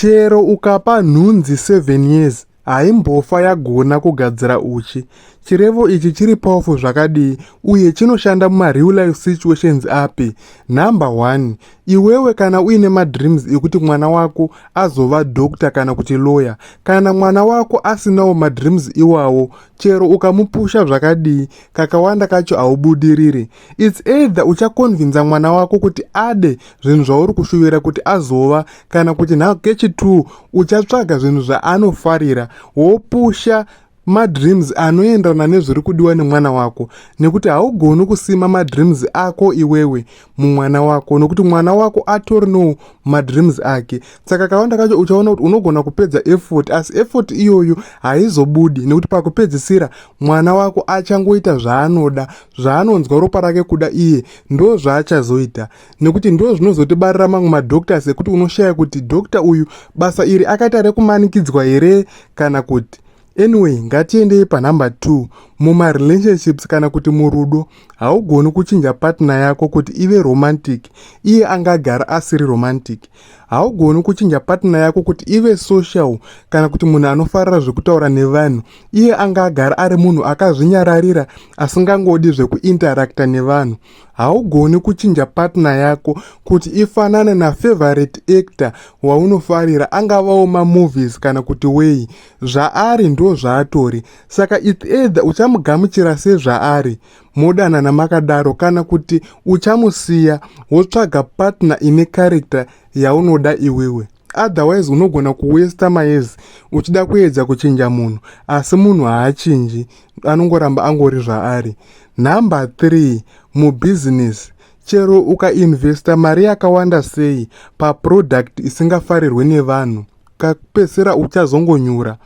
Chero ukapa nhunzi 7 years haimbofa yagona kugadzira uchi. Chirevo ichi chiri powerful zvakadii uye chinoshanda mumareal life situations api? Number 1, iwewe kana uine madreams ekuti mwana wako azova doctor kana kuti lawyer, kana mwana wako asinawo madreams iwawo, chero ukamupusha zvakadii, kakawanda kacho haubudiriri. It's either uchaconvinza mwana wako kuti ade zvinhu zvauri kushuvira kuti azova, kana kuti kechi2 uchatsvaga zvinhu zvaanofarira wopusha madreams anoenderana nezviri kudiwa nemwana wako, nekuti haugoni kusima madreams ako iwewe mumwana wako, nekuti mwana wako atorinowo madreams ake. Saka kawanda kacho uchaona kuti unogona kupedza effort, asi effort iyoyo haizobudi, nekuti pakupedzisira mwana wako achangoita zvaanoda, zvaanonzwa ropa rake kuda iye ndo zvaachazoita, nekuti ndo zvinozotibarira mamwe madoctors ekuti unoshaya kuti doctor uyu basa iri akaita rekumanikidzwa here kana kuti. Anyway, ngatiendei panumber 2. Mumarelationships kana kuti murudo, haugoni kuchinja partner yako kuti ive romantic iye angagara asiri romantic. Haugoni kuchinja partner yako kuti ive social kana kuti munhu anofarira zvekutaura nevanhu iye angagara ari munhu akazvinyararira, asingangodi zvekuinteracta nevanhu. Haugoni kuchinja partner yako kuti ifanane nafavorite actor waunofarira, angavawo mamovies kana kuti wei. Zvaari ndo zvaatori. Saka it's either uchamugamuchira sezvaari, modanana makadaro, kana kuti uchamusiya wotsvaga partner ine character yaunoda iwewe. Otherwise unogona kuwasta mayears uchida kuedza kuchinja munhu, asi munhu haachinji, anongoramba angori zvaari. Number 3, mubhizinesi, chero ukainvesta mari yakawanda sei paproduct isingafarirwe nevanhu, kakupedzisira uchazongonyura.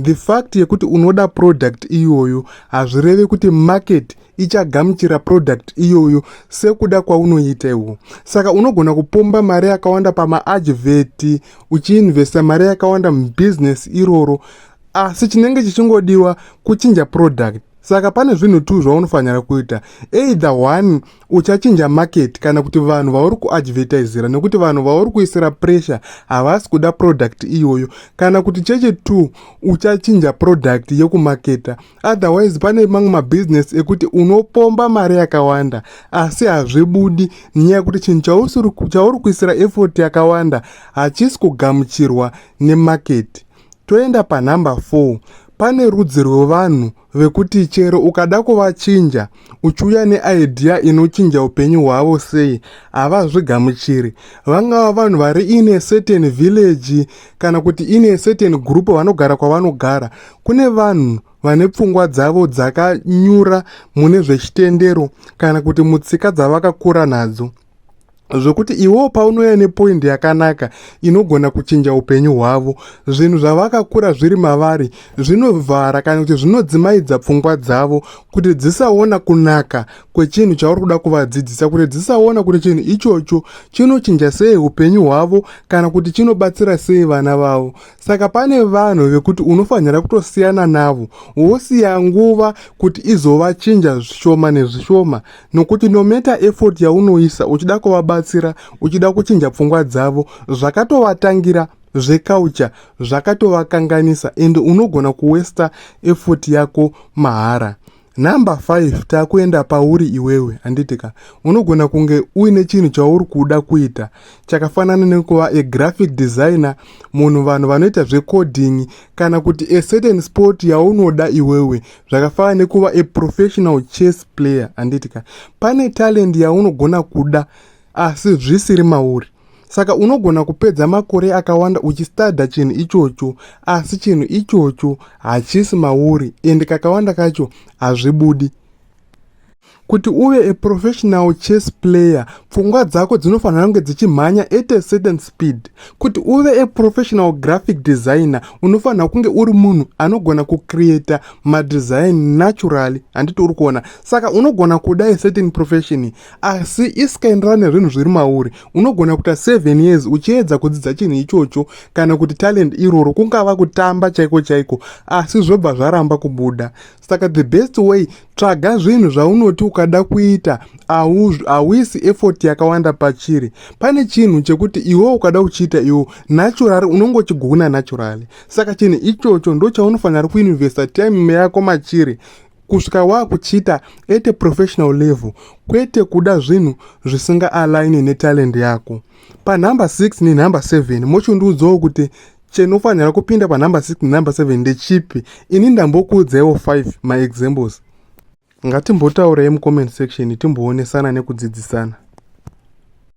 The fact yekuti unoda product iyoyo hazvirevi kuti market ichagamuchira product iyoyo sekuda kwaunoita iwo. Saka unogona kupomba mari yakawanda pamaadvert, uchiinvesta mari yakawanda mubhizinesi iroro, asi chinenge chichingodiwa kuchinja product. Saka pane zvinhu tu zvaunofanira kuita: either one, uchachinja market kana kuti vanhu vauri kuadvertisira, nekuti vanhu vauri kuisira pressure havasi kuda product iyoyo, kana kuti cheche two, uchachinja product yekumaketa. Otherwise pane mamwe mabhizinesi ekuti unopomba mari yakawanda asi hazvibudi, nenyaya yekuti chinhu chauri kuisira effort yakawanda hachisi kugamuchirwa nemarket. Toenda panhamba 4. Pane rudzi rwevanhu vekuti chero ukada kuvachinja, uchiuya neidea inochinja upenyu hwavo sei, havazvigamuchiri. Vangava vanhu vari in certain village kana kuti in certain group, vanogara kwavanogara. Kune vanhu vane pfungwa dzavo dzakanyura mune zvechitendero kana kuti mutsika dzavakakura nadzo, zvokuti iwewo paunouya nepoint yakanaka inogona kuchinja upenyu hwavo, zvinhu zvavakakura zviri mavari zvinovhara kana kuti zvinodzimaidza pfungwa dzavo kuti dzisaona kunaka kwechinhu chauri kuda kuvadzidzisa, kuti dzisaona kuti chinhu ichocho chinochinja sei upenyu hwavo kana kuti chinobatsira sei vana vavo. Saka pane vanhu vekuti unofanira kutosiyana navo, wosiya nguva kuti izovachinja zvishoma nezvishoma, nokuti no matter effort yaunoisa uchida kuvabatsira, uchida kuchinja pfungwa dzavo, zvakatovatangira zveculture zvakatovakanganisa, ende unogona kuwasta effort yako mahara. Number 5, takuenda pauri iwewe, handitika? Unogona kunge uine chinhu chauri kuda kuita chakafanana nekuva agraphic designer, munhu vanhu vanoita zvecoding, kana kuti a certain sport yaunoda iwewe, zvakafanana nekuva aprofessional chess player, handitika? Pane talent yaunogona kuda asi zvisiri mauri. Saka unogona kupedza makore akawanda uchistadha chinhu ichocho, asi chinhu ichocho hachisi mauri, ende kakawanda kacho hazvibudi. Kuti uve aprofessional chess player, pfungwa dzako dzinofanira kunge dzichimhanya at a certain speed. Kuti uve aprofessional graphic designer, unofanira kunge uri munhu anogona kucreata madesign naturally, handiti uri kuona? Saka unogona kuda a certain profession asi isikaenderani nezvinhu zviri mauri. Unogona kuita 7 years uchiedza kudzidza chinhu ichocho kana kuti talent iroro, kungava kutamba chaiko chaiko, asi zvobva zvaramba kubuda. Saka the best way, tsvaga munhu anogona kukubatsira. Tsvaga zvinhu zvaunoti ukada kuita hauisi effort yakawanda pachiri. Pane chinhu chekuti iwe ukada kuchiita iwo naturally unongochigona naturally. Saka chinhu ichocho ndochaunofanira kuinvesta time yako machiri kusvika waakuchiita at a professional level, kwete kuda zvinhu zvisingaalign netalent yako. Panhamba 6 nenhamba 7, mochondiudzawo kuti chinofanira kupinda panhamba 6 nenhamba 7 ndechipi. Ini ndambokuudzaiwo 5 maexamples. Ngatimbotaurai mucomment section, timboonesana nekudzidzisana.